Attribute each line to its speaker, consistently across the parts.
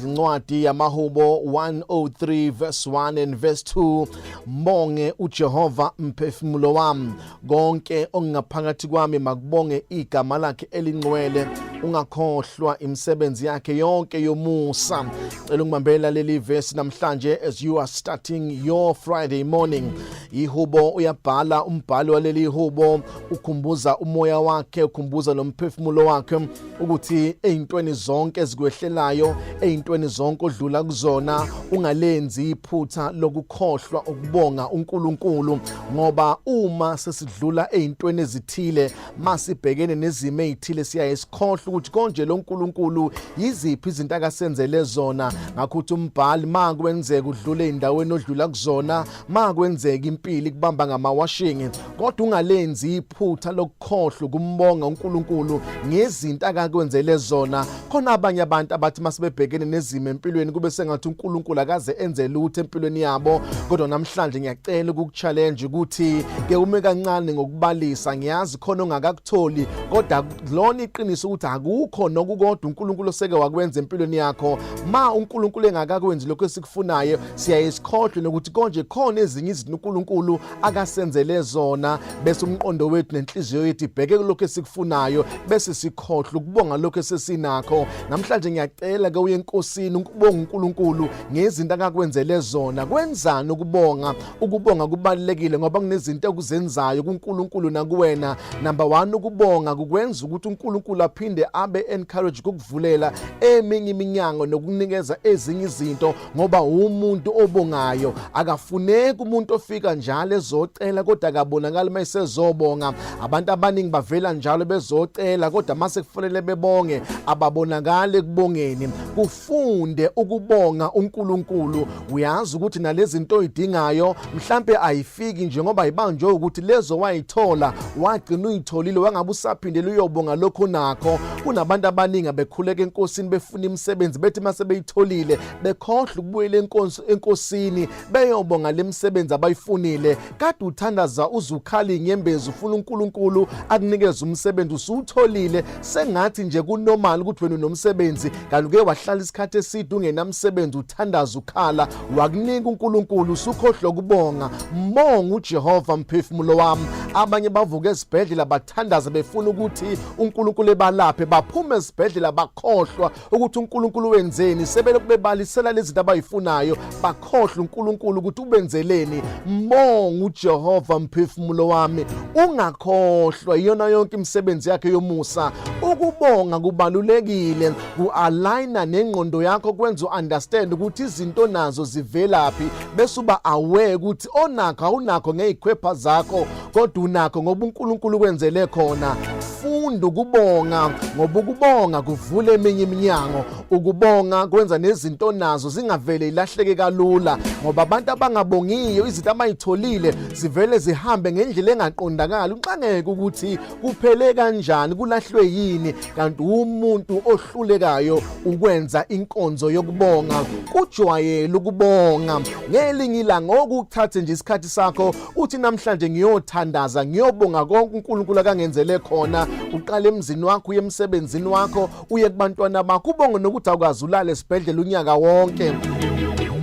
Speaker 1: Incwadi yamaHubo 103 verse 1 and verse 2. Mbonge uJehova, mphefumulo wami, konke okungaphakathi kwami makubonge igama lakhe elingcwele, ungakhohlwa imisebenzi yakhe yonke yomusa. Cela ungibambela leli verse namhlanje as you are starting your Friday morning. Ihubo, uyabhala umbhali waleli hubo, ukhumbuza umoya wakhe, ukhumbuza nomphefumulo wakhe ukuthi eyintweni zonke ezikwehlelayo, eyintweni zonke odlula kuzona, ungalenzi iphutha lokukhohlwa ukubonga uNkulunkulu, ngoba uma sesidlula eyintweni ezithile, masibhekene nezimo ezithile, siyaye sikhohlwe ukuthi konje lo nkulunkulu yiziphi izinto akasenzele zona. Ngakho uthi umbhali, ma kwenzeka udlule endaweni odlula kuzona, ma kwenzeka impilo ikubamba ngamawashingi, kodwa ungalenzi iphutha lokukhohlwa ukumbonga uNkulunkulu ngezinto akakwenzele zona. Khona abanye abantu abathi masebebhekene nezimo empilweni kube sengathi uNkulunkulu akaze enze lutho empilweni yabo, kodwa namhlanje ngiyacela ukukuchallenge ukuthi ke ume kancane ngokubalisa. Ngiyazi khona ongakakutholi, kodwa lona iqiniso ukuthi akukho nokukodwa uNkulunkulu oseke wakwenza empilweni yakho. Ma uNkulunkulu engakakwenzi lokho esikufunayo, siyaye sikhohlwe nokuthi konje khona ezinye izinto uNkulunkulu akasenzele zona, bese umqondo wethu nenhliziyo yethu ibheke kulokho esikufunayo, bese sikhohlwa ukubonga lokho esesinakho. Namhlanje ngiyacela ke uye enkosini ukubonga uNkulunkulu ngezinto akakwenzele zona. Kwenzani ukubonga? Ukubonga kubalulekile ngoba kunezinto okuzenzayo kuNkulunkulu nakuwena. Number 1, ukubonga kukwenza ukuthi uNkulunkulu aphinde abe encourage ukukuvulela eminye iminyango nokunikeza ezinye izinto, ngoba umuntu obongayo akafuneki umuntu ofika njalo ezocela kodwa akabonakali uma esezobonga. Abantu abaningi bavela njalo bezocela, kodwa mase kufanele bebonge ababonakali ekubongeni. Kufunde ukubonga uNkulunkulu. Uyazi ukuthi nalezi zinto oyidingayo mhlambe ayifiki nje ngoba ibanjwe ukuthi lezo wayithola wagcina uyitholile, wangabe usaphindela uyobonga lokho nakho. Kunabantu abaningi abekhuleka enkosini befuna imisebenzi, bethi mase beyitholile bekhohlwa ukubuyela enkosini beyobonga lemisebenzi abayifunile. Kade uthandaza uzukhala inyembezi ufuna uNkulunkulu akunikeze umsebenzi, usuwutholile, sengathi nje kunormal ukuthi wena unomsebenzi, kanti uke wahlala isikhathi eside ungenamsebenzi, uthandaza ukhala, wakunika uNkulunkulu, usukhohlwa ukubonga. Mbonga uJehova, mphefumulo wami. Abanye bavuka esibhedlela bathandaza befuna ukuthi uNkulunkulu ebalaphe, baphume esibhedlela bakhohlwa ukuthi uNkulunkulu wenzeni, sebelokhu bebalisela lezi zinto abayifunayo, bakhohlwa uNkulunkulu ukuthi ubenzeleni. Mbonga uJehova, mphefumulo wami, ungakhohlwa iyona yonke imisebenzi yakhe yomusa. Ukubonga kubalulekile, ku-aligna nengqondo yakho, kwenza u-understand ukuthi izinto nazo zivelaphi, bese uba aware ukuthi onakho awunakho ngezikhwepha zakho, kodwa unakho ngoba uNkulunkulu kwenzele khona. Funda ukubonga, ngoba ukubonga kuvula eminye iminyango. Ukubonga kwenza nezinto nazo zingavele ilahleke kalula, ngoba abantu abangabongiyo izinto abayitholile zivele zihambe ngendlela engaqondakali, uxangeke ukuthi kuphele kanjani, kulahlwe yini, kanti umuntu ohlulekayo ukwenza inkonzo yokubonga. Kujwayele ukubonga. Ngelinye ilanga okuthathe nje isikhathi sakho uthi, "Namhlanje ngiyothandaza, ngiyobonga konke uNkulunkulu akangenzele khona." Uqala emzini wakho, uye emsebenzini wakho, uye kubantwana bakho, ubonge nokuthi awukaze ulale esibhedlela unyaka wonke.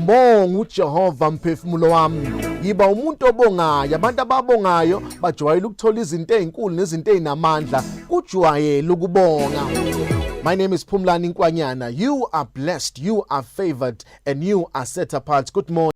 Speaker 1: Mbonga uJehova, mphefumulo wami. Yiba umuntu obongayo. Abantu ababongayo bajwayele ukuthola izinto ezinkulu nezinto ezinamandla. Kujwayele ukubonga. My name is Phumlani Nkwanyana. You are blessed, you are favored and you are set apart. Good morning.